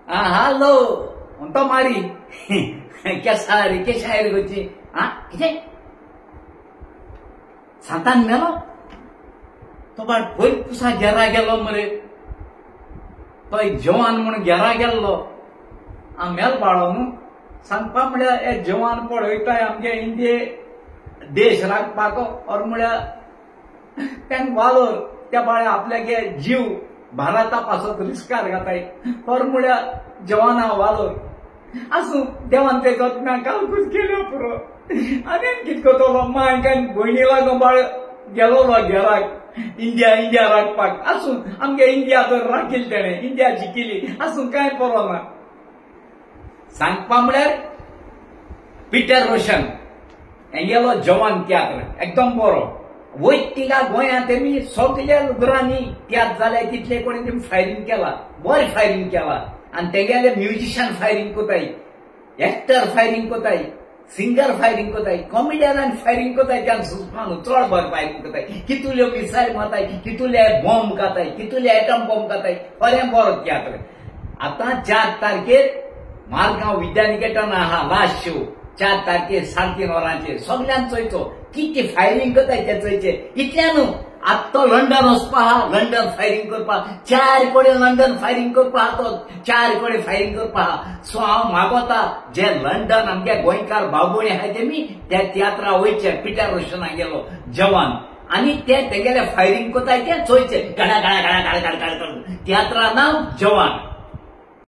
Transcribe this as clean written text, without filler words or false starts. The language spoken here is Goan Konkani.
हॅलो म्हणतो मारी केसा रे केशा रे गोची आ कितें सांतान मेलो तो बाळ पयर कुसा गेरा गेलो मरे तो एक जवान म्हूण गेरा गेल्लो आ मेल बाळो न्हू सांगपा म्हळ्यार हे जवान पळयताय आमगे इंडिये देश राखपाक और म्हळ्यार तांकां वालोर त्या बाळ्या आपल्यागे जीव भारता पासत रिस्कार घाताय और म्हळ्यार जवाना वालोर आसूं देवान ते ना कालकूच केल्यो पुरो आनी कितें करतलो माय काय भयणी लागून बाळ गेलोलो घेराक इंडिया इंडिया राखपाक आसूं आमगे इंडिया तर राखील तेणें इंडिया जिखली आसूं कांय परो ना. सांगपा म्हळ्यार पिटर रोशन हेगेलो जवान तियात्र एकदम बरो वयत तिंगा गोंयांत तेमी सगल्या लुगरांनी तियात्र जाले तितले कडेन तेमी फायरींग केला बरें फायरींग केला आनी तेगेले म्युजिशियन फायरींग कोताय एक्टर फायरींग कोताय सिंगर फायरींग कोताय कॉमेडियनान फायरींग कोताय त्यान सुस्पान चड बरें फायरींग कोताय कितुल्यो मिसायल मारताय कितुले बॉम्ब घाताय कितुले एटम बॉम्ब घाताय बरें बरो तियात्र. आतां 4 तारखेर मारगांव विद्यानिकेतन आहा लास्ट शो 4 तारखेर 3:30 वरांचेर सगल्यांक चोयचो कितें फायरींग करताय ते चोयचे. इतल्यान न्हू आतां तो लंडन वचपा आहा लंडन फायरींग करपा 4 कडेन लंडन फायरींग करपा आहा तो 4 कडेन फायरींग करपा आहा. सो हांव मागोता जे लंडन आमगे गोंयकार भाव भयणी आहाय तेमी त्या तियात्रा वयचे पिटर रोशना गेलो जवान आनी ते तेगेले फायरींग करताय ते चोयचे गडा गडा गडा गडा गडा गडा तियात्रा नांव जवान.